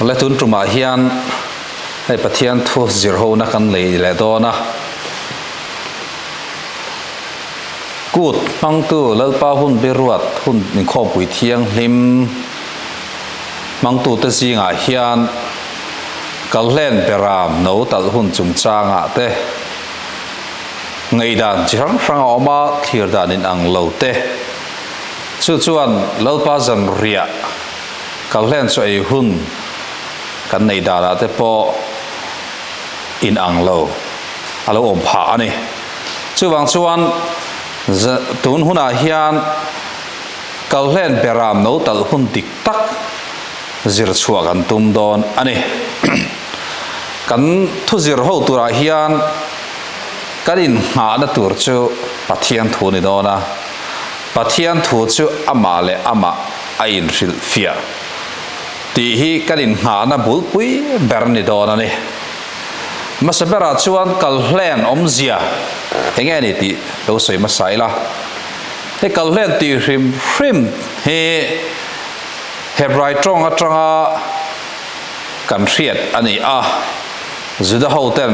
Awle tun tumah hian hei Pathian thu zir hona kan lei leh dawn a. Kut hmangtu Lalpa hun biruat hun inkhawmpui thianghlim hmangtute zingah hian Kalhlen beram no talh hun chungchangah te ngaihdan chi hrang hrang a awm a, thlir dan inang lo te. Chu chuan Lalpa zanriah Kalhlen chu ei hun kan neih danah te pawh inang lo a lo awm phah a ni. Chuvang chuan tun hunah hian Kalhlen beram no talh hun dik tak zir chhuah kan tum dawn a ni. Kan thu zir ho turah hian kan inngahna tur chu Pathian thu ni dawn a. Pathian thu chu amah leh amah a inhrilh fiah tih hi kan inngahna bulpui ber ni dawn a ni. Hmasa berah chuan kalhlen awmzia eng nge ni tih lo sawi hmasa ila. Hei kalhlen tih hrim hrim hi Hebrai tawng atanga kan hriat a ni a, Juda hoten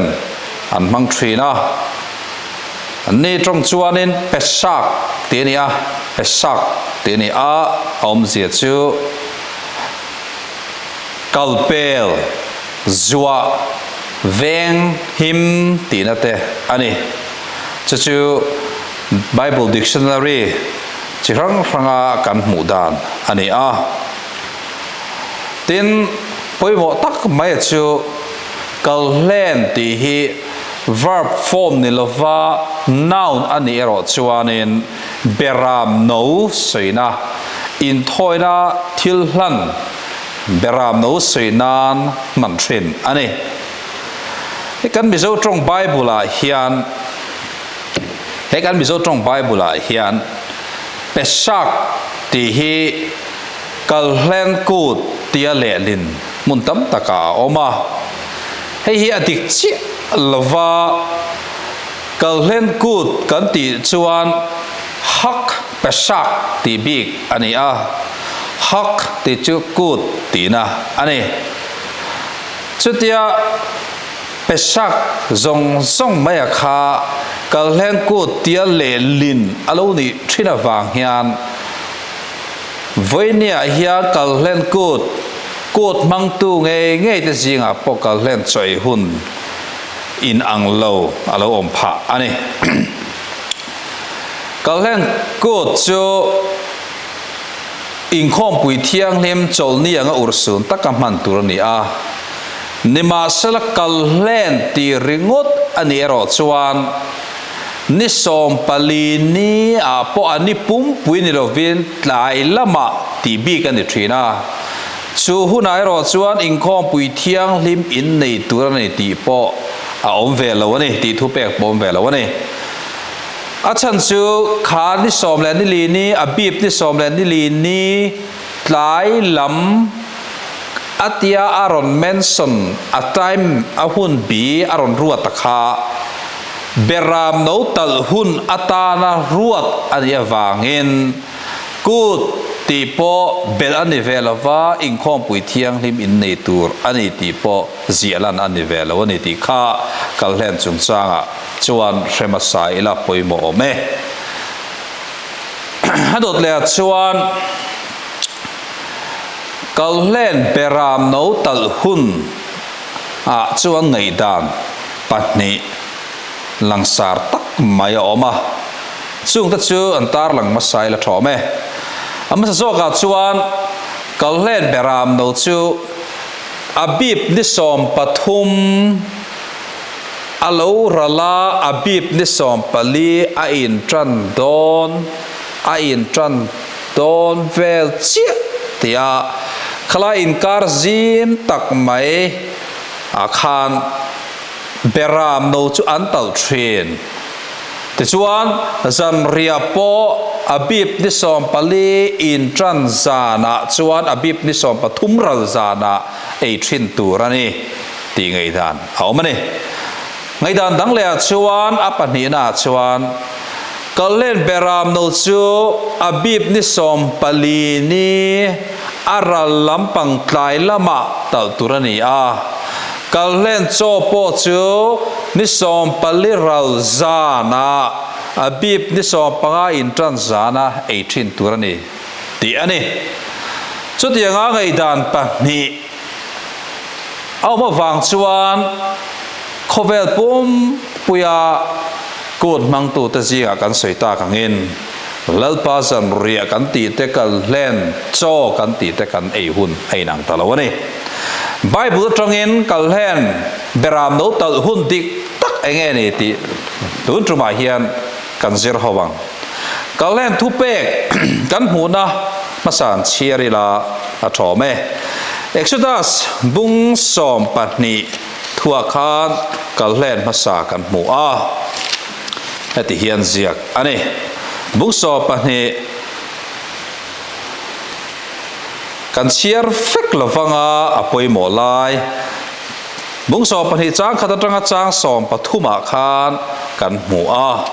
an hmang thin a. Ni tawng chuanin Pesach tih a ni a, Pesach tih a ni a, a awmzia chu kalpel, zuah, veng, him tihna te a ni. Chu chu Bible dictionary chi hrang hranga kan hmuh dan a ni a. Tin, pawimawh tak mai chu Kalhlen tih hi verb form ni lova noun a nih erawh chuanin beram no sawina, inthawina thil hlan beram no sawi nan hman thin a ni. He kan Mizo tawng Bible ah hian he kan Mizo tawng Bible ah hian Pesach tih hi Kalhlen kut tia lehlin hmun tam takah a awm a. Hei hi a dik chiah lova Kalhlen kut kan tih chuan Hak Pesach tih bik a ni a, Hak tih chu kut tihna a ni. Chutia Pesach zawng zawng maia kha Kalhlen kut tia lehlin a lo nih thin avang hian, Vawinia hian kalhlen kut, kut hmangtu ngei ngei te zingah pawh kalhlen chawi hun in ang lo a lo awm phah a ni. Kalhlen kut chu inkhawmpui thianghlim chawlhni anga urhsun taka hman tur a ni a, nimahsela kalhlen tih ringawt a nih erawh chuan, Ni 14 ni ah pawh a ni pumpui ni lovin tlai lamah tih bik a ni thin a. Chu hunah erawh chuan inkhawmpui thianghlim in nei tur a ni tih pawh a awm ve lo a ni, tih thupek pawh a awm ve lo a ni. A chhan chu kha ni 14 ni, a bip ni 14 ni tlai lam a tia a rawn mention a time a hun bi a rawn ruat a kha. Beram no talh hun atana ruat a nih avangin kut tih pawh belh a ni ve lo va, inkhawmpui thianghlim innei tur a ni tih pawh ziah lan a ni ve lo a ni tih kha Kalhlen chungchangah chuan hre hmasa ila pawimawh awm e. A dawt lehah chuan Kalhlen beram no talh hun ah chuan ngaihdan pahnih langsar tak mai a awm a, chungte chu an tarlang hmasa ila thawm e. A hmasa zawkah chuan Kalhlen beram no chu a bip ni 13 a lo ral a, a bip ni 14 a intan dawn a intan dawn vel chiah tia khalai inkar zim tak mai ah khan Beram no chu an talh thin. Tichuan, zanriah pawh a bip ni 14 in tan zanah chuan a bip ni 13 ral zanah ei thin tur a ni tih ngaihdan a awm a ni. Ngaihdan dang lehah chuan a pahnihnaah chuan Kallen Beram no chu a bip ni 14 ni. a ral lampang tlai lamah talh tur a ni a. Kalhlen chaw pawh chu ni 14 ral zanah Abib ni 15 inṭan zana ei ṭhin tur a ni tih a ni. Chutianga ngaihdan pahnih a awm avang chuan khawvel pumpuia kut hmangtute zingah kan sawi tak angin Lalpa zanriah kan tih te kal hlen chaw kan tih te kan ei hun a inang ta lo a ni. Bible atangin kal hlen beram no talh hun dik tak eng nge ni tih tun tumah hian kan zir ho ang. Kal hlen thupek kan hmuhna hmasa an chhiar ila a thawm e. Exodus bung 12 thuah khan kal hlen hmasa kan hmu a. Heti hian ziak a ni. Bung 12 kan chhiar fek lo vanga a pawimawh lai. Bung 12 chang khat atanga chang 13 ah khan kan hmu a.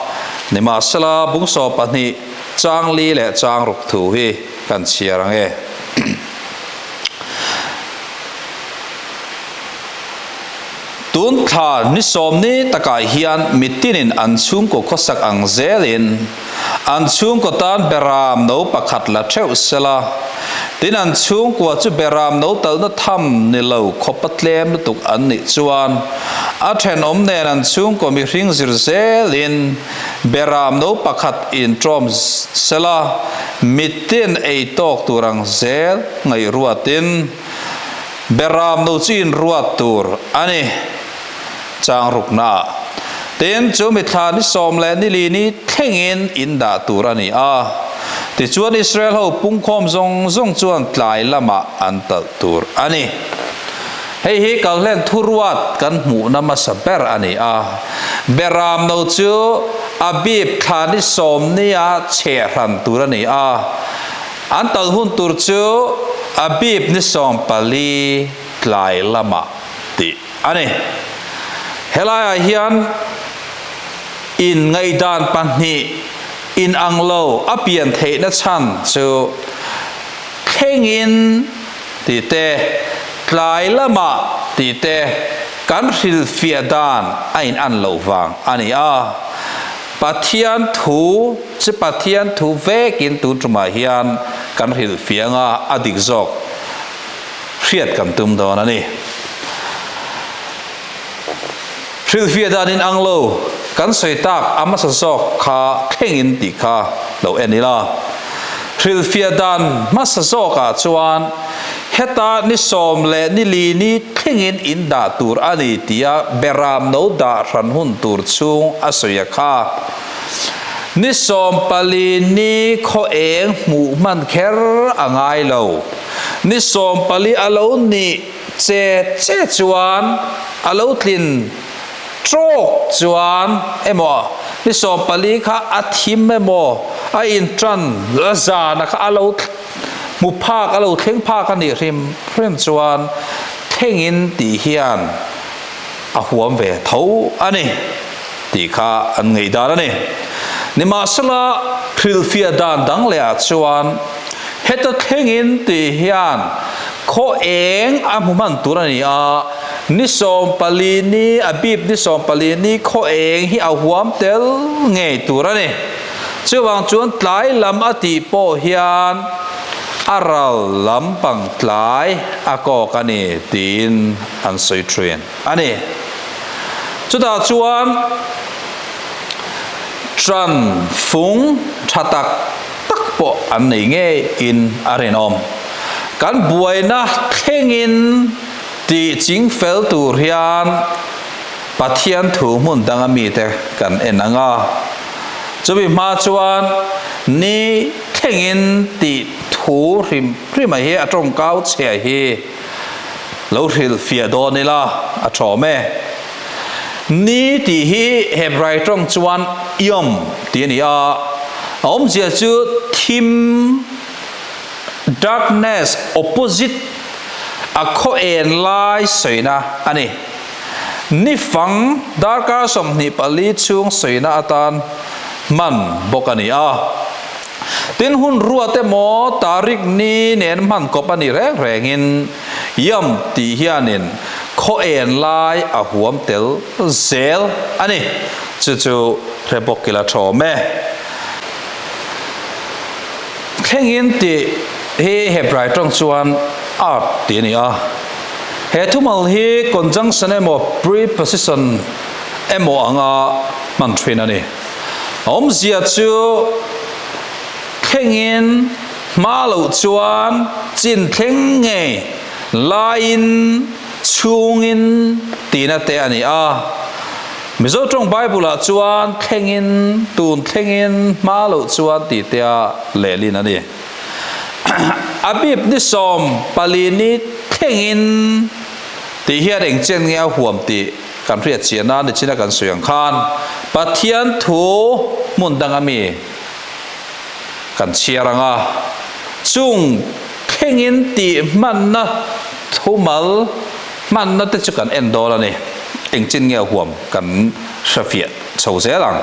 Nimahsela bung 12 chang li leh chang ruk thu hi kan chhiar ang e. Tun thla ni sawmni takah hian mitinin an chhungkaw khawsak ang zelin an chhungkaw tan beram no pakhat la theuh sela, tin an chhungkua chu beram no talna tham ni lo khawpa tlem lutuk an nih chuan a thenawm nen an chhungkaw mihring zir zelin beram no pakhat inṭawm sela, mitin ei tawk tur ang zel ngaihruatin. Beram no chu inruat tur a ni. Chang ruknaah. Tin, chu mithla ni sawm leh ni li ni thlengin in dah tur a ni a. Tichuan Israel ho pungkhawm zawng zawng chuan tlai lamah an talh tur a ni. Hei hi kalhlen thuruat kan hmuhna hmasa ber a ni a. Beram no chu Abib thla ni sawm nia chhehhran tur a ni a. An tal hun tur chu Abib ni 14 tlai lamah tih a ni. Helaiah hian in ngaihdan pahnih inang lo a pian theihna chhan chu thlengin tih te, tlai lamah tih te kan hrilhfiah dan a inan loh vang a ni a. Pathian thu chu Pathian thu vekin tun tumah hian kan hrilh fiang a, a dik zawk hriat kan tum dawn a ni. Hrilhfiah dan in ang lo kan sawi tak a hmasa zawk kha thlengin tih kha lo en ila. Hrilhfiah dan hmasa zawkah chuan heta ni sawm leh ni li ni thlengin in dah tur a ni tia beram no dah hran hun tur chhung a sawi a kha. Ni 14 ni khaw eng hmuh hman kher a ngai lo. Ni 14 a lo nih che che chuan a lo tlin Trawk chuan emaw ni 14 kha a thim emaw a inṭan a zana kha a lo hmu phak a lo thleng phak a nih hrim hrim chuan thlengin tih hian a huam ve tho a ni tih kha an ngaihdan a ni. Nimahsela hrilhfiah dan dang leh ah chuan heta thlengin tih hian khaw eng a hmu hman tur a ni a, Ni 14 ni, a bip ni 14 ni khaw eng hi a huam tel ngei tur a ni. Chuvang chuan tlai lam a tih pawh hian a ral lampang tlai a kawk a ni tiin an sawi thin a ni. Chutah chuan ṭan fung ṭha tak tak pawh an nei ngeiin a rinawm. Kan buaina thlengin. Tih ching fel tur hian Pathian thu hmun danga mite kan en ang a, chumi hma chuan ni thlengin tih thu hrim hrima hi a tawngkau chhia hi lo hrilhfiah dawn ila a thawm e. Ni tih hi Hebrai tawng chuan yom tih a ni a, a awmzia chu thim, darkness, opposite, A khaw en lai sawina a ni. Ni fang darkar 24 chhung sawina atan hman bawk a ni a. Tin, hun ruat emaw tarik ni nen hman kawp a ni reng rengin Yam tih hianin khaw en lai a huam tel zel a ni. Chu chu hre bawk ila thawm e. Thlengin tih hi Hebrai tawng chuan art tih a ni a. He thumal hi conjunction emaw preposition emaw anga hman thin a ni. A awmzia chu thlengin hma loh chuan chin thleng ngei laiin chhungin tihna te a ni a. Mizo tawng Bible-ah chuan thlengin, tun thlengin, hma loh chuan tih te a lehlin a ni. A bip ni 14 ni thlengin tih hian eng chen nge a huam tih Kan hriat chian a, nichina kan sawi ang khan Pathian thu hmun danga mi kan chhiar ang a, chung thlengin tih hmanna thumal hmanna te chu kan en dawn a ni. Engchin nge a huam kan hrefiah chho zel ang.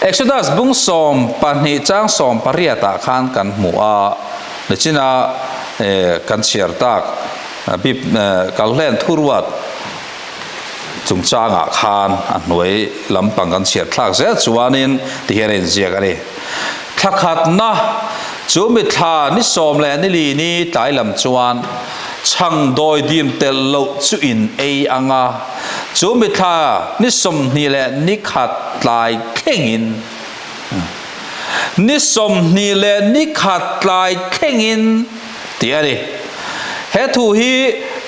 Exodus bung 12 chang 18 ah khan kan hmu a, nichina kan chhiar tak Bib Kalhlen thuruat chungchangah khan a hnuai lampang kan chhiar thlak zel chuanin tihian a inziak a ni. Thla khatna chu mithla ni sawm leh ni li ni tlai lam chuan chhang dawi dim telh loh chu in ei ang a, chu mithla ni 20 leh ni khat tlai thlengin ni 20 leh ni khat tlai thlengin tih a ni. He thu hi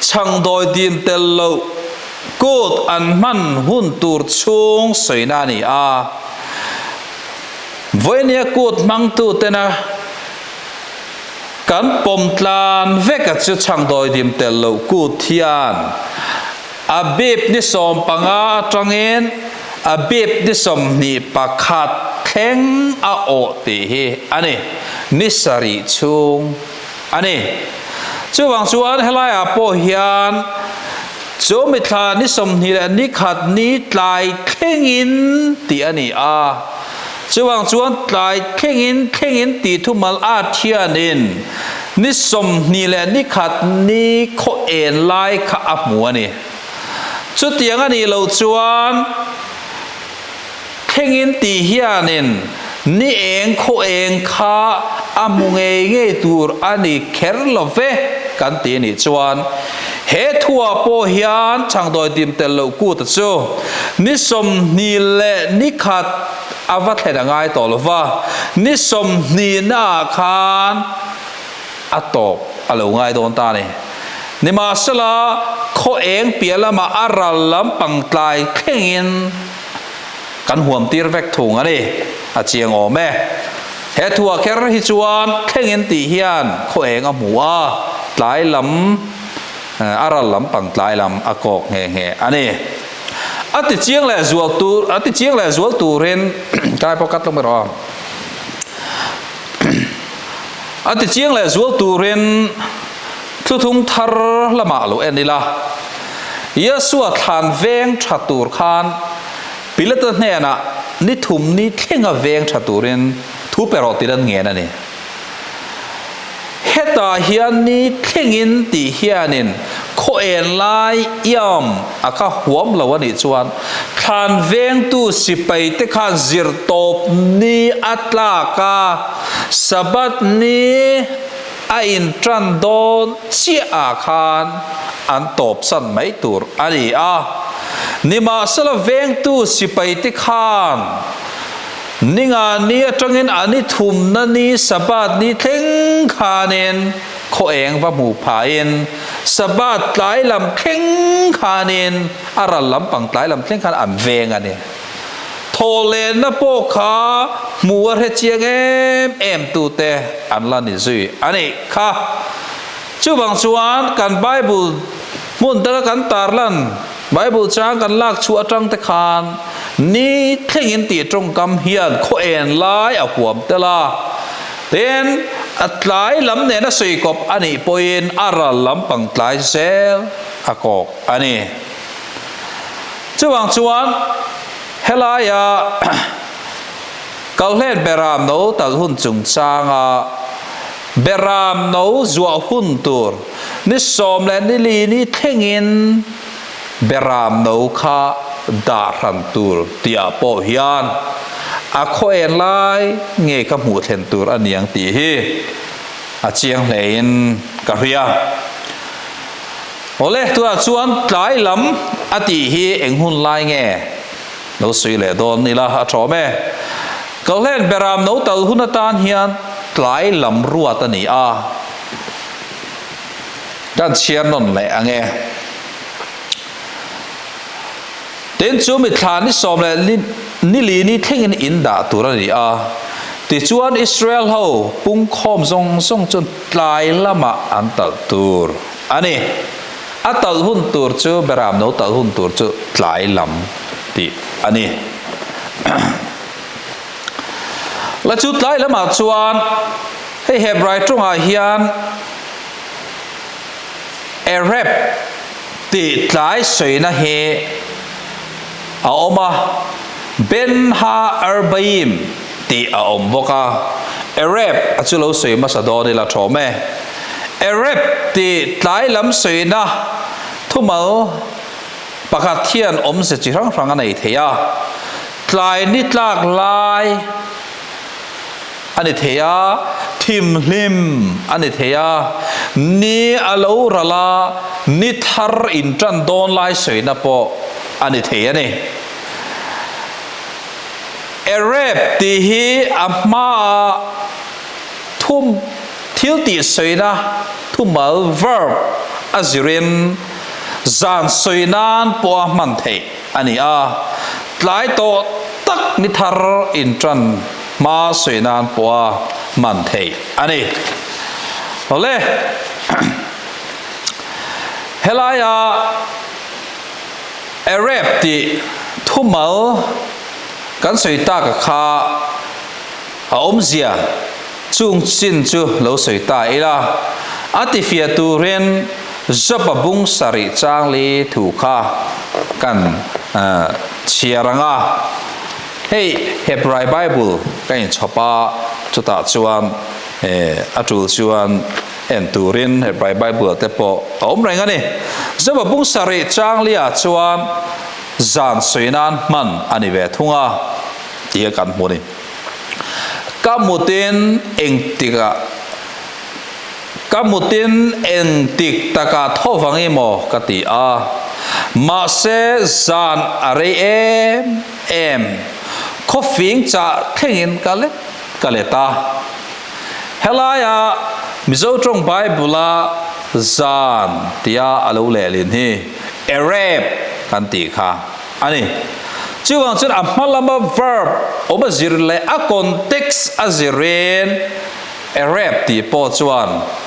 chhangdawi dim tel loh kut an hman hun tur chhung sawina a ni a. Vawinia kut hmangtu tena kan pawm tlan veka chu chhangdawi dim tel loh kut hian a bip ni 15 atangin a bip ni 21 thleng a awh tih hi a ni. Ni sarih chhung a ni. Chuvang chuan helaiah pawh hian chu mithla ni 21 ni tlai thlengin tih a ni a. Chuvang chuan tlai thlengin thlengin tih thumal at hianin ni 21 ni khaw en lai kha a hmu a ni. Chutiang a nih loh chuan thlengin tih hianin ni eng khaw eng kha a hmu ngei ngei tur a ni kher lo ve kan ti nih chuan he thuah pawh hian chhangdawi dim tel loh kuta chu ni 21 a va thlen a ngai tawh lo va, ni 20 naah khan a tawp a lo ngai dawn ta a ni. Nimahsela, khaw eng piah lamah a ral lampang tlai thlengin kan huam tir vek thung a ni, a chiang awm e. He thuah kher hi chuan thlengin tih hian khaw eng a hmu a, tlai lam, a ral lampang tlai lam a kawk nghe nghe a ni. A ti chiang leh zual tur, a ti chiang leh zual turin tlai pawh cut lawk mai rawh a. A ti chiang leh zual turin thluthung thar lamah lo en ila. Yesua thlan veng tha tur khan Pilata hnenah ni thum ni thlenga veng tha turin thu pe rawh tiin an ngen a ni. Hetah hian ni thlengin tih hianin khaw en lai iam a kha huam lo a nih chuan thlan vengtu sipai te khan zir tawp ni a tlak a, Sabbath ni a intan dawn chiah ah khan an tawpsan mai tur a ni a. Nimahsela vengtu sipai te khan Ninga ni atangin a ni thumna ni Sabbath ni thleng khanin khaw eng va hmu phahin Sabbath tlai lam thleng khanin a ral lampang tlai lam thleng khan an veng a ni. Thawhlenna pawh kha hmu a hre chiang em em tute an la ni zui a nih kha. Chuvang chuan kan Bible hmun taka kan tarlan Bible chang kan lak chhuah atang te khan ni thlengin tih tawngkam hian khaw en lai a huam tel a, tin a tlai lam nena sawi kawp a nih pawhin a ral lampang tlai zel a kawk a ni. Chuvang chuan helaia. Kalhlen Beram no tal hun chungchanga Beram no zuah hun tur ni 14 ni thlengin Beram no kha dah hran tur tihah pawh hian a khaw en lai nge ka hmuh thlen tur a niang tih hi a chiang hlein ka hria. Awle, tunah chuan tlai lam a tih hi eng hun lai nge lo sawi leh dawn ila a thawm e. Kalhlen Beram no tal hun atan hian tlai lam ruat a ni a. Kan chhiar nawn leh ang e. Tin, chu mitthla ni 14 ni thlengin in dah tur a ni a. Tichuan Israel ho pungkhawm zawng zawng chuan tlai lamah an talh tur a ni. A talh hun tur chu Beram no talh hun tur chu tlai lam tih a ni. La chu tlai lamah chuan hei Hebrai tawngah hian Erep tih tlai sawina hi a awm a, Ben Ha Arbaim tih a awm bawk a, Erep a chu lo sawi hmasa dawn ila thawm e. Erep tih tlai lam sawina thumal pakhat hian awmze chi hrang hrang a nei thei a, tlai ni tlak lai, A ni thei a, thimhlim a ni thei a, ni a lo ral a, ni thar inṭan dawn lai sawina pawh a ni thei a ni. Erep tih hi a hmaa thum thil tih sawina thumal, verb, a zirin zan sawi nan pawha hman theih a ni a, tlai tawh tak ni thar inṭan hma sawi nan pawha hman theih a ni. Awle, helaia Arab tih thumal kan sawi tak a kha a awmzia chung chin chu lo sawi ta ila, a tifiah turin Job-a bung sarih changli thu kha kan chhiar ang a. Hei Hebrai Bible ka inchhawp a, chutah chuan a tul chuan en turin Hebrai Bible ah te pawh a awm reng a ni. Joba bung sarih changlia chuan zan sawi nan hman a ni ve thung a tih a kan hmu a ni. Ka mutin engtikah Ka mutin engtik takah tho vang i maw ka ti a, mahse zan a rei em em, khawfing chah thlengin ka let ka let a. Helaia Mizo tawng Bible-a zan tia a lo lehlin hi Ereb kan tih kha a ni. Chuvang chuan a hma lama verb awm a zir leh a context a zirin, Erep tih pawh chuan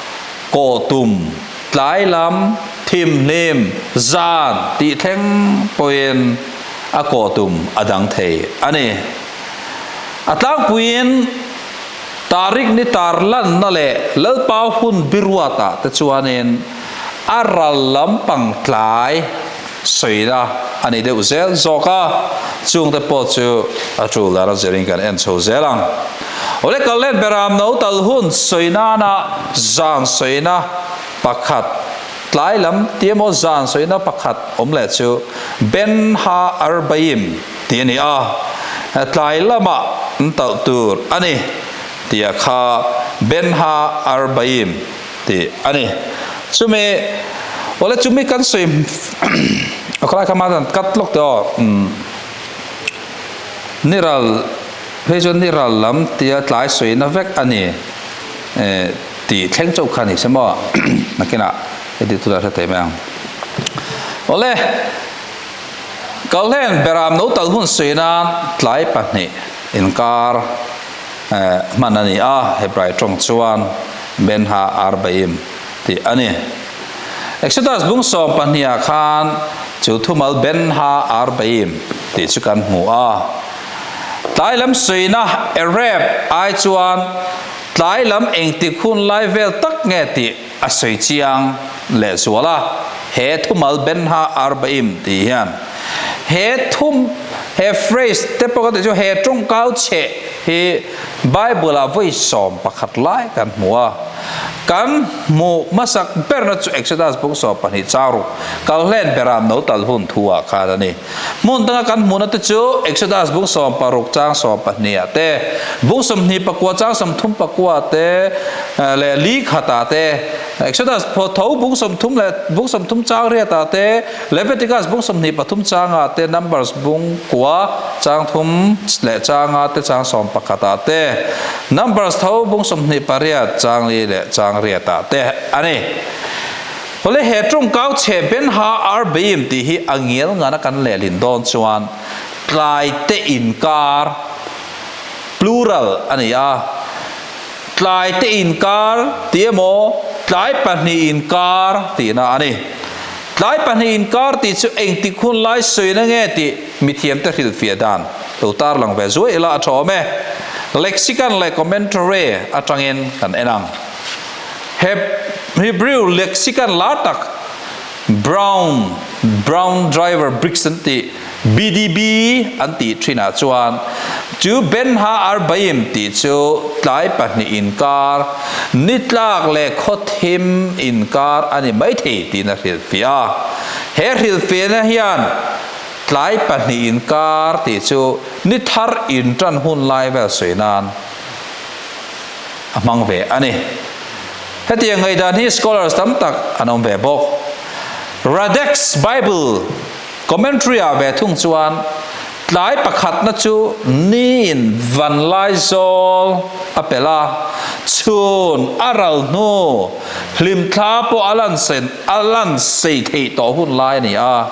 kawhtum, tlai lam, thimhlim, zan tih thleng pawhin a kawhtum a dang thei a ni. A tlangpuiin Tarik ni tar lanna leh Lalpa hun biruatah te chuanin a ral lampang tlai sawina a ni deuh zel zawk a, chungte pawh chu a tul dan a zirin kan en chho zel ang. Awle Kallen Beram no tal hun sawi nana zan sawina pakhat tlai lam tih emaw zan sawina pakhat awm leh chu Ben Ha Arbaim tih a ni a, tlai lamah an talh tur a ni tih a kha Ben Ha Arbaim tih a ni. Chumi awle chumi kan sawi a khalai kha mahni an cut lawk teh aw ni ral phei chuan ni ral lam tia tlai sawina vek a ni tih thleng chauh kha a ni se maw nakinah heti tunah hre thei mai ang. Awle Kalhlen Beram no tal hun sawi nan tlai pahnih inkar hman a ni a, Hebrai tawng chuan Ben Ha Arbaim tih a ni. Exodus bung 12 ah khan chu thumal Ben Ha Arbaim tih chu kan hmu a. Tlai lam sawina Ereb ai chuan tlai lam engtik hun lai vel tak nge tih a sawi chiang lehzual a, he thumal Ben Ha Arbaim tih hian he thum. He phrase te pawh ka tih chu he tawngkau chheh hi Bible ah vawi 11 lai kan hmu a. Kan hmuh hmasak berna chu Exodus bung 12 chang ruk kalhlen beram no tal hun thu ah khan a ni. Hmun danga kan hmuhna te chu Exodus bung 16 chang 12 ah te, bung 29 chang 34 ah te leh li khat ah te, Exodus tho bung 30 leh bung 30 chang riat ah te, Leviticus bung 23 chang ah te, Numbers bung kua chang thum leh chang ah te chang 11 ah te, Numbers tho bung 28 chang li leh chang riat ah te a ni. Awle he tawngkau chhe Ben Ha Ar Beim tih hi a ngial ngana kan lehlin dawn chuan tlai te inkar, plural, a ni a. Tlai te inkar tih emaw tlai pahnih inkar tihna a ni. Tlai pahnih inkar tih chu engtik hun lai sawina nge tih mithiamte hrilhfiah dan lo tarlang ve zuai ila a tha awm e. Lexicon leh commentary atangin kan en ang. Hebrew lexicon lar tak Brown, Brown Driver Briggs an tih, BDB an tih thinah chuan chu Ben Ha Arbaim tih chu tlai pahnih inkar, nitlak leh khawthim inkar a ni maithei tiin a hrilhfiah a. He hrilhfiahna hian tlai pahnih inkar tih chu ni thar intan hun lai vel sawi nan a hmang ve a ni. Hetiang ngaihdan hi scholars tam tak an awm ve bawk. Radex Bible Commentary ah ve thung chuan tlai pakhatna chu niin van lai zawl a pel a, chhun a ral hnu hlimthla pawh a lan sen a lan sei theih tawh hun lai a ni a,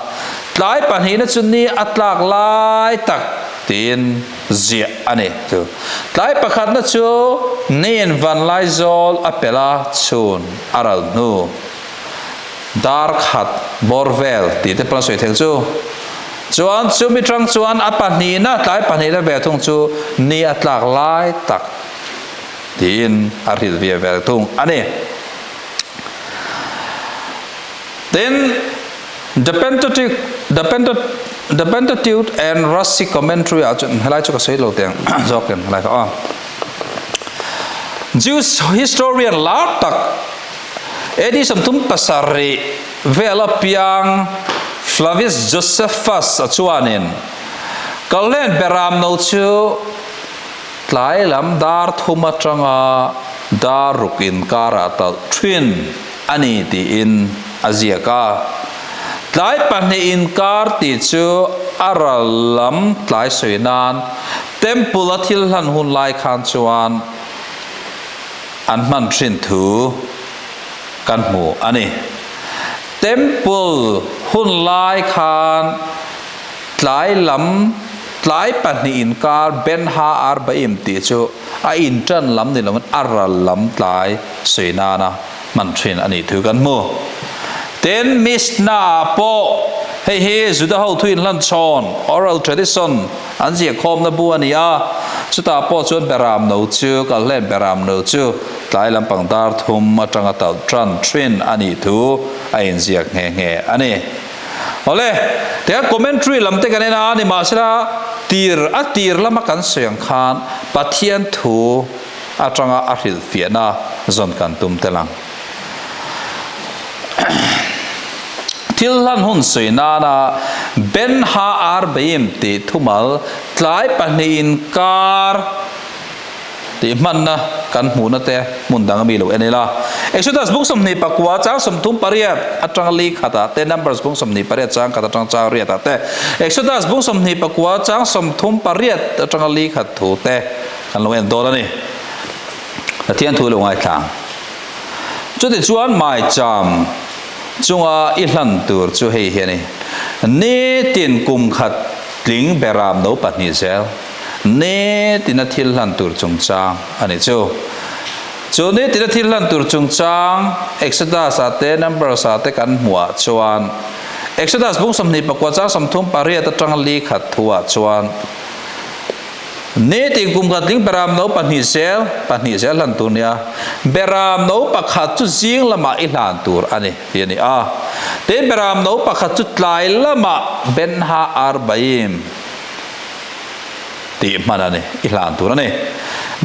tlai pahnihna chu ni a tlak lai tak tiin ziah a ni. Chu tlai pakhatna chu niin van laizawl a pel a, chhun a ral hnu dar khat bawr vel tih te pawh an sawi thei chu. Chuan chumi tang chuan a pahnihna, tlai pahnihna ve thung chu ni a tlak lai tak tiin a hrilh ve vel thung a ni. Tin, The Pentateuch, The Pentateuch, The Pentateuch and Rashi Commentary ah chuan helai chu ka sawi lo teng zawk in helai kha aw. Jews historian lar tak AD 37 vela piang Flavius Josephus a chuanin kalhlen beram no chu tlai lam dar thum atanga dar ruk inkarah talh thin a ni tiin a ziak a. Tlai pahnih inkar tih chu a ral lam tlai sawi nan Temple a thil hlan hun lai khan chuan an hman thin thu kan hmu a ni. Temple hun lai khan tlai lam tlai pahnih inkar Ben Ha Arbaim tih chu a inṭan lam ni loin a ral lam tlai sawi nana hman thin a nih thu kan hmu. Tin, Mishnah-ah pawh hei hi Juda ho thu inhlan chhawn, oral tradition, an ziahkhawmna bu a ni a, chutah pawh chuan beram no chu, kalhlen beram no chu tlai lampang dar thum atanga talh tan thin a nih thu a inziak nghe nghe a ni. Awle, tiang commentary lam te kan en a, nimahsela tir a tir lama kan sawi ang khan Pathian thu atanga a hrilhfiahna zawn kan tum tel ang. Thil hlan hun sawi nana Ben Ha Arbaim tih thumal tlai pahnih inkar tih hmanna kan hmuhna te hmun dang ami lo en ila. Exodus bung 29 chang 38 atanga li khatah te, Numbers bung 28 chang khat atanga chang riatah te, Exodus bung 29 chang 38 atanga li khat thu te kan lo en dawn a ni. Pathian thu lo ngaithla ang. Chutichuan maicham chunga i hlan tur chu hei hi a ni, Nitin kum khat tling beram no pahnih zel. Nitina thil hlan tur chungchang a nih chu. Chu nitina thil hlan tur chungchang Exodus ah te Numbers ah te kan hmuh ah chuan Exodus bung 24 chang 38 atanga li khat thu ah chuan nitin kum khat tling beram no pahnih zel pahnih zel hlan tur nia beram no pakhat chu zing lamah i hlan tur a ni tih a ni a. Tin beram no pakhat chu tlai lamah Ben Ha Arbaim. tih hman a ni, i hlan tur a ni.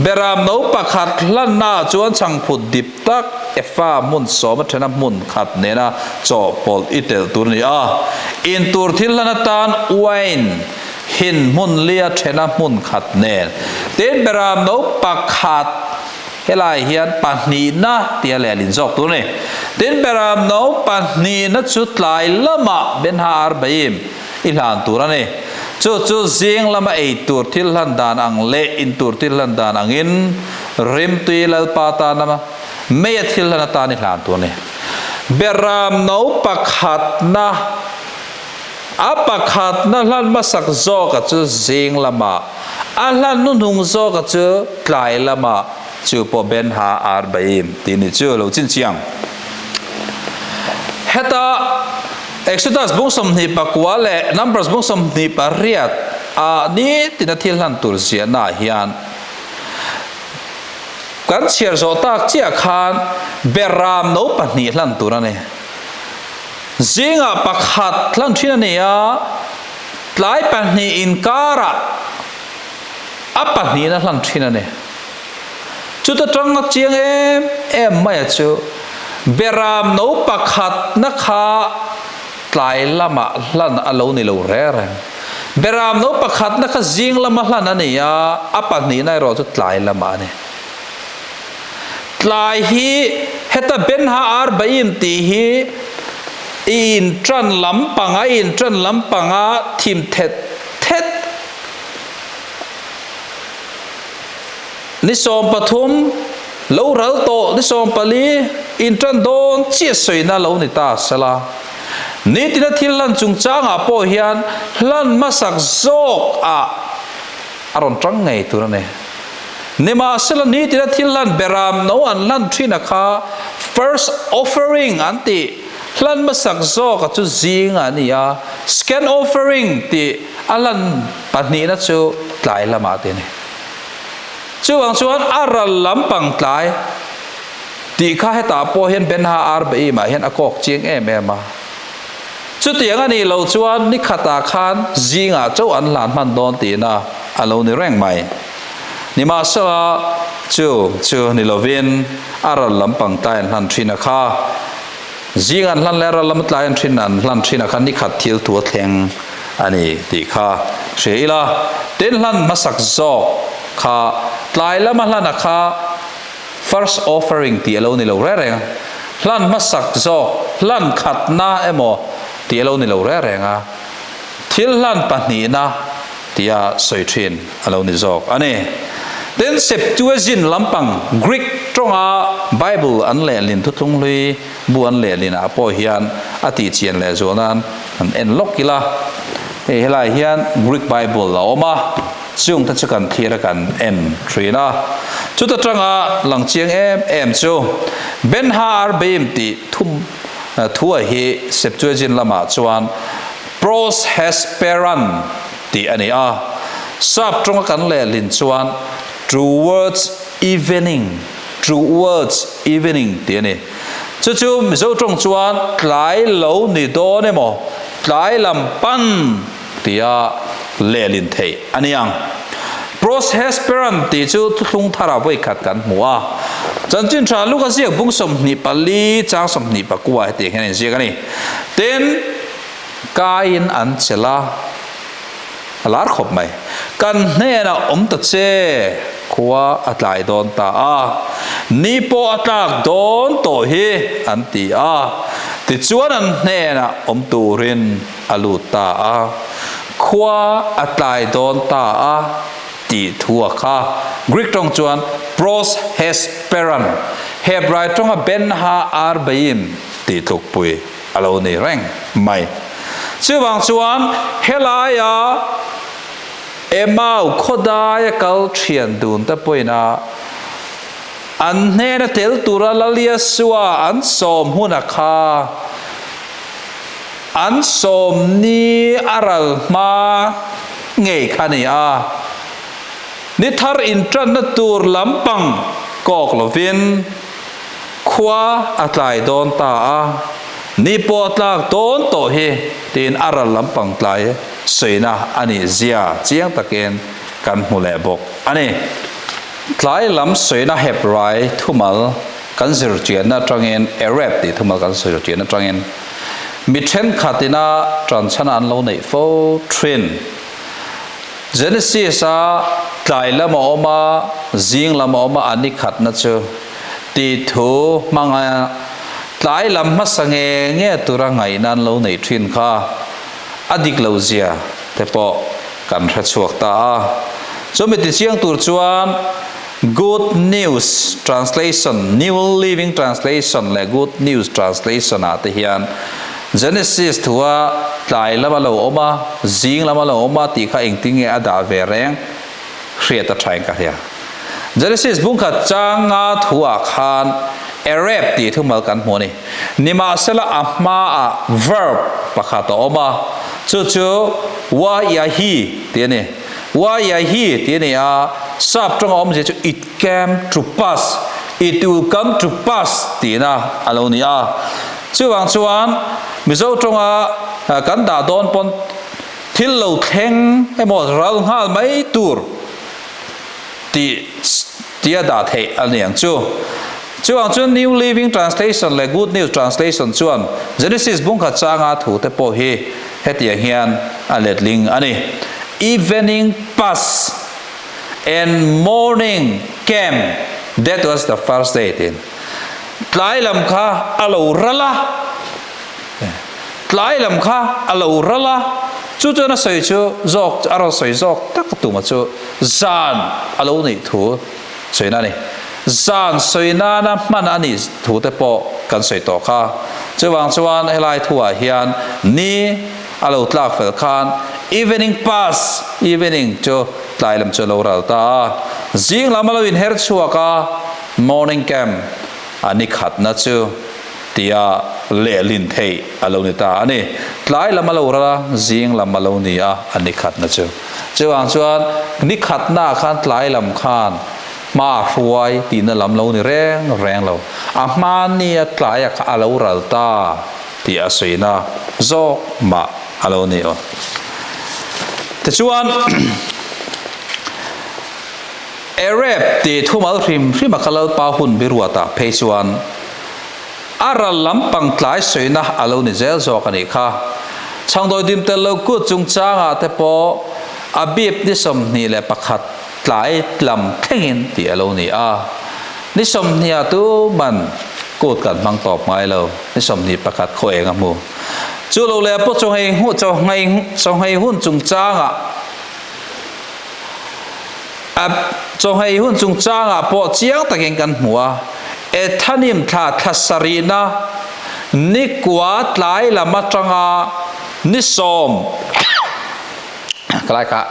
Beram no pakhat hlannaah chuan chhangphut dip tak efa hmun sawma thena hmun khat nena chawhpawlh i telh tur a ni a. Intur thil hlan atan uain hin hmun lia thena hmun khat nen. Tin, beram no pakhat helai hian pahnihna tia lehlin zawk tur a ni. Tin, beram no pahnihna chu tlai lamah Benha Arbaim i hlan tur a ni. Chu chu zing lama ei tur thil hlan dan ang leh in tur thil hlan dan angin rimtui Lalpa tana meia thil hlan atan i hlan tur a ni. Beram no pakhatna a pakhatna hlan hmasak zawka chu zing lamah, a hlan hnuhnung zawka chu tlai lamah, chu pawh Benha Arbaim tih ni chu lo chinchiang. Heta. Exodus bung 29 leh Numbers bung 28 ah nitin a thil hlan tur ziahna ah hian kan chhiar zawh tak chiah khan beram no pahnih hlan tur a ni. Zingah pakhat hlan thin a ni a, tlai pahnih inkarah a pahnihna hlan thin a ni. Chuta tang a chiang em em mai a chu Beram no pakhatna kha tlai lamah hlan a lo ni lo reng reng. Beram no pakhatna kha zing lama hlan a ni a, a pahnihna erawh chu tlai lamah a ni. Tlai hi heta Benha Arbaim tih hi i inṭan lampanga i inṭan lampanga thim thet thet Ni 13, lo ral tawh ni 14 inṭan dawn chiah sawina lo ni ta sela. Nitina thil hlan chungchangah pawh hian hlan hmasak zawk ah a rawn ṭang ngei tur a ni. Nimahsela nitina thil hlan beram no an hlan ṭhin a kha first offering an tih hlan hmasak zawk a chu zing ah a ni a, second offering tih a hlan pahnihna chu tlai lamah te a ni. Chuvang chuan a ral lampang tlai tih kha hetah pawh hian Benha Arbaim ah hian a kawk chiang em em a. Chutiang a nih loh chuan ni khatah khan zingah chauh an hlan hman dawn tihna a lo ni reng mai. Nimahsela chu chu ni lovin a ral lampang tlai an hlan thin a kha. Zing an hlan leh a ral lam tlai an thin an hlan thin a kha ni khat thil thu a thleng a ni tih kha hria ila. Tin hlan hmasak zawk kha tlai lama hlan a kha first offering tih a lo ni lo reng reng a. Hlan hmasak zawk hlan khatna emaw tih a lo ni lo reng reng a. Thil hlan pahnihna tia sawi thin a lo ni zawk a ni. Tin, Septuagint lampang Greek tawnga Bible an lehlin thuthlung hlui bu an lehlinah pawh hian a tihchian leh zual nan an en lawk ila. Hei helaiah hian Greek Bible a awm a, chung te chu kan thlir a kan en thin a. Chuta tanga lang chiang em em chu Ben-Ha Arbaim tih thum thua hi Septuagint lamah chuan Pros Hesperan tih a ni a, sap tawnga kan lehlin chuan Towards Evening, Towards Evening tih a ni. Chu chu Mizo tawng chuan tlai lo ni dawn emaw, tlai lam pan tia lehlin theih a ni ang. Pros Hesperan tih chu thuthlung thara vawikhat kan hmu a, Chanchin Tha Luka ziak bung 24 chang 29 hetiang hian a inziak a ni. Tin, Kaiin an chelh a, a lar khawp mai. Kan hnenah awm ta che, khua a tlai dawn ta a, ni pawh a tlak dawn tawh hi an ti a. Tichuan an hnenah awm turin a lut ta a, khua a tlai dawn ta a tih thu a kha. Greek tawng chuan pros hesperan, Hebrai tawnga ben ha arbaim tih tlukpui. a lo ni reng mai. Chuvang chuan helaia Emau khawdaia kal thian dun te pawhin a an hnena tel tura Laliasua an sawm huna kha an sawm ni a ral hma ngei kha ni a, ni thar intanna tur lampang kawk lovin, Khua a tlai dawn ta a, ni pawh a tlak dawn tawh hi tiin a ral lampang tlai sawina a nih zia chiang takin kan. kan hmu leh bawk a ni. Tlai lam sawina Hebrai thumal kan zirchianna atangin, Ereb tih thumal kan zirchianna atangin mi thenkhatina tanchhana an lo neih fo thin. Genesis-a tlai lam a awm a, zing lam a awm a, a ni khatna chu tih thu hmanga tlai lam hmasa nge nge tura ngaihna an lo neih thin kha a dik lo zia te pawh kan hre chhuak ta a. Chumi tichiang tur chuan Good News Translation, New Living Translation leh Good News Translation ah te hian Genesis thua tlai lam a lo awm a, zing lam a lo awm a tih kha engtin nge a dah ve reng hriat a thain ka hria. Genesis bungkhat changa thuah khan Ereb tih thumal kan hmu a ni. Nimahsela a hmaah verb pakhat a awm a, chu chu Wa-yahi tih a ni. Wa-yahi tih a ni a, sap tawnga awmzia chu it came to pass, it will come to pass tihna a lo ni a. Chuvang chuan Mizo tawnga kan dah dawn pawn thil lo thleng emaw ral nghal mai tur tih tia dah theih a ni ang chu. Chuvang chuan New Living Translation leh Good News Translation chuan Genesis bungkhat changa thu te pawh hi hetiang hian a letling a ni, Evening passed and morning came, that was the first day tiin. Tlai lam kha a lo ral a, tlai lam kha a lo ral a, chu chuan a sawi chu zawk a rawn sawi zawk tak tuma chu zan a lo nih thu sawina a ni. Zan sawi nana hman a nih thu te pawh kan sawi tawh kha. Chuvang chuan helai thuah hian ni a lo tlak fel khan evening pass, evening chu tlai lam chu a lo ral ta a, zing lam a lo inher chhuak a, morning camp a ni khatna chu tia lehlin theih a lo ni ta a ni. Tlai lam a lo ral a, zing lam a lo ni a, a ni khatna chu. Chuvang chuan ni khatnaah khan tlai lam khan hma a hruai tihna lam lo ni reng reng lo. A hma nia tlaia kha a lo ral ta tih a sawina zawk mah a lo ni aw. Tichuan Ereb tih thumal hrim hrim a kha Lalpa hun biruatah phei chuan a ral lampang tlai sawina a lo ni zel zawk a nih kha. Chhangdawi dim tel lo kut chungchangah te pawh a bip ni 21 tlai lam thlengin tih a lo ni a. Ni sawmhnih ah tu man kut kan hmang tawp ngai lo, ni 21 khaw eng a hmu. Chu lo leh pawh chawnghei chawnghei hun chungchangah A chawnghei hun chungchangah pawh chiang takin kan hmu a, Ethanim thla thla sarihna ni kua tlai lam atanga ni sawm ka lai kha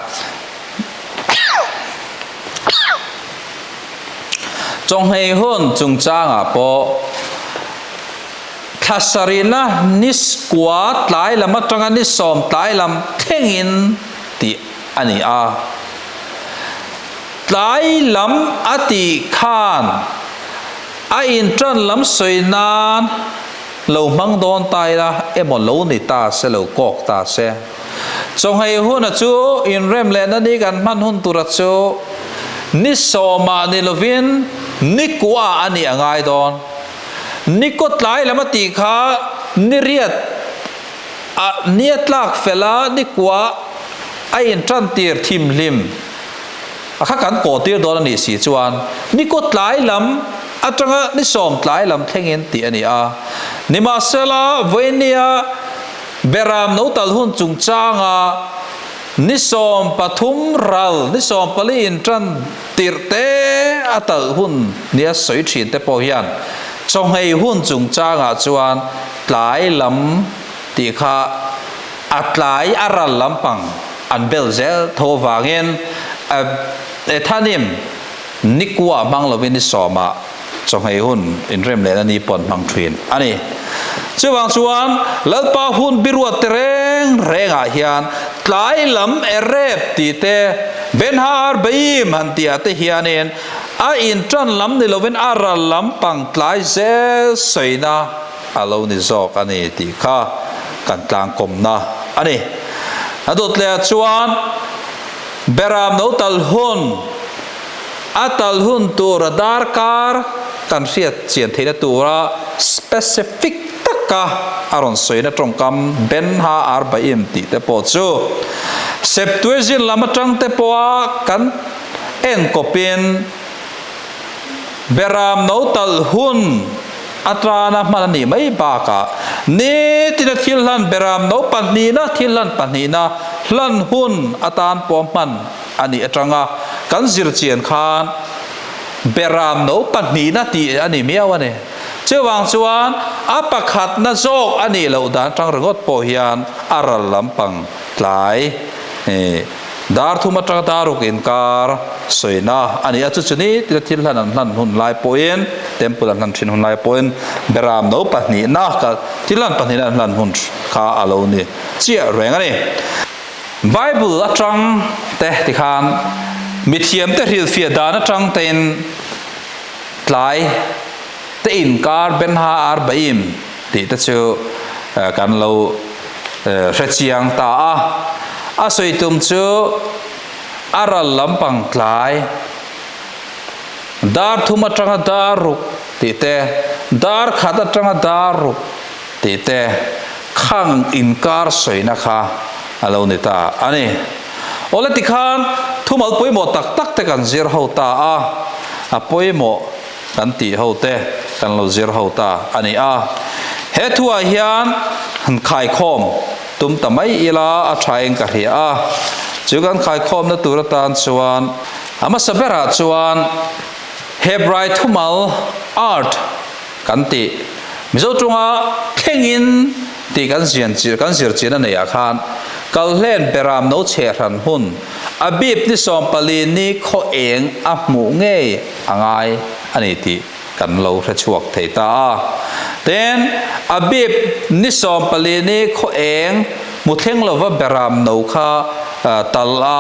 chawnghei hun chungchangah pawh thla sarihna ni kua tlai lam atanga ni sawm tlai lam thlengin tih a ni a. Tlai lam a tih khan a inṭan lam sawi nan lo hmang dawn ta ila emaw lo ni ta se lo kawk ta se. Chawnghei huna chu inrem lehna ni kan hman hun tura chu ni sawmah ni lovin ni kuah a nih a ngai dawn. Ni kaw tlai lam a tih kha ni riat A nia tlak fel a, ni kua a intan tir thimhlim a kha kan kaw tir dawn a nih si chuan ni kaw tlai lam atanga ni sawm tlai lam thlengin tih a ni a. Nimahsela, vawinia Beram no tal hun chungchanga ni 13 ral ni 14 intan tirh te a talh hun nia sawi thin te pawh hian chawhngei hun chungchangah chuan Tlai lam tih kha a tlai a ral lampang an bel zel tho vangin Ethanim nikua hmang lovin ni sawmah chawhmei hun inrem lehna ni pawn hmang thin a ni. Chuvang chuan Lalpa hun biruat te reng rengah hian tlai lam Ereb tih te Ben-ha Arbaim han tihah te hianin a intan lam ni lovin a ral lampang tlai zel sawina a lo ni zawk a ni tih kha kan tlangkawmna a ni. A dawt leh ah chuan Beram no tal hun, a tal hun tura darkar kan hriat chian theihna tura specific taka a rawn sawina tawngkam Ben Ha Arbaim tih te pawh chu Septuagint lam atang te pawha kan enkawpin Beram no tal hun atana hman a nih mai bakah nitina thil hlan beram no pahnihna thil hlan pahnihna hlan hun atan pawh hman a nih atanga kan zir chian khan beram no pahnihna tih a ni miau a ni. Chuvang chuan a pakhatna zawk a nih loh dan atang ringawt pawh hian a ral lampang tlai Dar thum atanga daruk inkar sawina a ni a, chu chu ni tina thil hlan an hlan hun lai pawhin, temple an hlan thin hun lai pawhin beram no pahnihna ka thil hlan pahnihna an hlan hun kha a lo ni chiah reng a ni. Bible atang te tikhan mithiam te hrilhfiah dan atang tein tlai te inkar Benha Arbaim tih te chu kan lo hre chiang ta a. A sawi tum chu a ral lampang tlai dar thum atanga dar ruk tih te, dar khat atanga dar ruk tih te khang inkar sawina kha a lo ni ta a ni. Awle tikhan thumal pawimawh tak tak te kan zir ho ta a, a pawimawh kan tih ho te kan lo zir ho ta a ni a. He thuah hian han khaikhawm tum ta mai ila a thain ka hria a. Chu kan khaikhawmna tur atan chuan a hmasa berah chuan Hebrai thumal art kan tih Mizo tunga thlengin tih kan zian kan zir chian a neihah khan Kalhlen Beram no chhe hran hun a bip ni 14 ni khaw eng a hmuh ngei a ngai a ni tih kan lo hre chhuak thei ta a. Tin, a bip ni 14 ni khaw eng hmu thleng lova Beram no kha tal a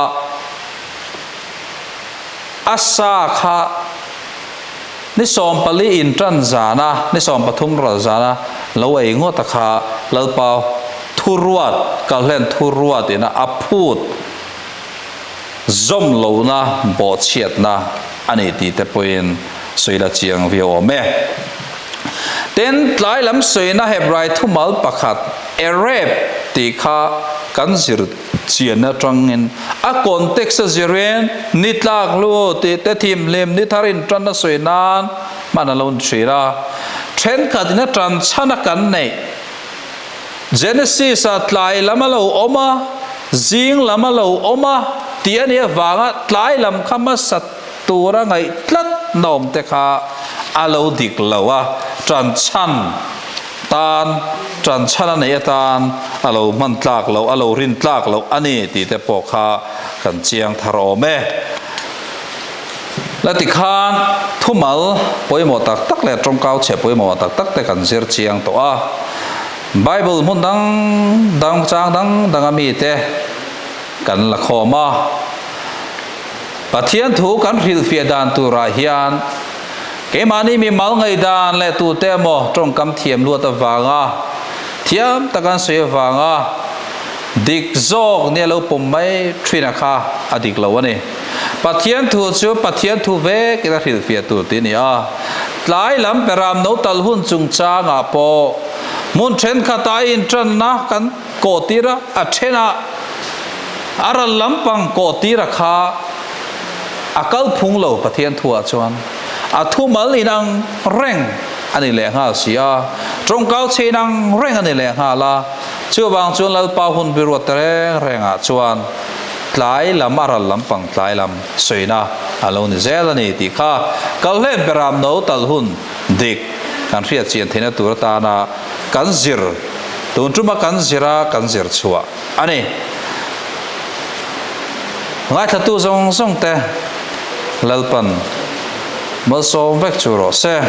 a sa kha Ni 14 in tan zana, ni 13 ral zana lo ei ngawt a kha Lalpa thuruat, kalhlen thuruat ina a phut zawm lohna bawhchhiatna a ni tih te pawhin sawi la chiang viau awm e. Tin, tlai lam sawina Hebrai thumal pakhat Ereb tih kha kan zir Chian atangin a context a zirin ni tlak hlu tih te thimhlim ni thar in tan a sawi nan hman a lo ni thin a. Thenkhat in a tan chhan a kan neih. Genesis ah tlai lam a lo awm a, zing lam a lo awm a tih a nih avanga tlai lam kha hmasa tura ngaih tlat na awm te kha a lo dik lo a, tan chhan Tan, ṭan chhan a neih atan a lo hman tlak loh, a lo rin tlak loh a ni tih te pawh kha kan chiang thar awm e. La tikhan thumal pawimawh tak tak leh tawngkau chhe pawimawh tak tak te kan zir chiang tawh a. Bible hmun dang dang chang dang dang a mite kan la khawm a. Pathian thu kan hrilhfiah dan turah hian Keimahni mi mal ngaihdan leh tute emaw tawngkam thiam luat avanga thiam tak an sawi avanga dik zawk nia lo pawm mai thin a kha a dik lo a ni. Pathian thu chu Pathian thu vekin a hrilhfiah tur tih a ni a. Tlai lam peram no tal hun chungchangah pawh hmun thenkhatah a intanna kan kawhtir a, a thenah a ral lampang kawhtir a kha A kal phung lo Pathian thuah chuan a thumal inang reng a ni leh nghal si a, tawngkau chhe inang reng a ni leh nghal a. Chuvang chuan Lalpa hun biruat ta reng rengah chuan tlai lam a ral lampang tlai lam sawina a lo ni zel a ni tih kha Kalhlen Beram no tal hun dik kan hriat chian theihna tur atana kan zir tun tuma kan zira kan zir chhuah a ni. Ngaithlatu zawng zawng te Lalpan malsawm vek chu rawh se.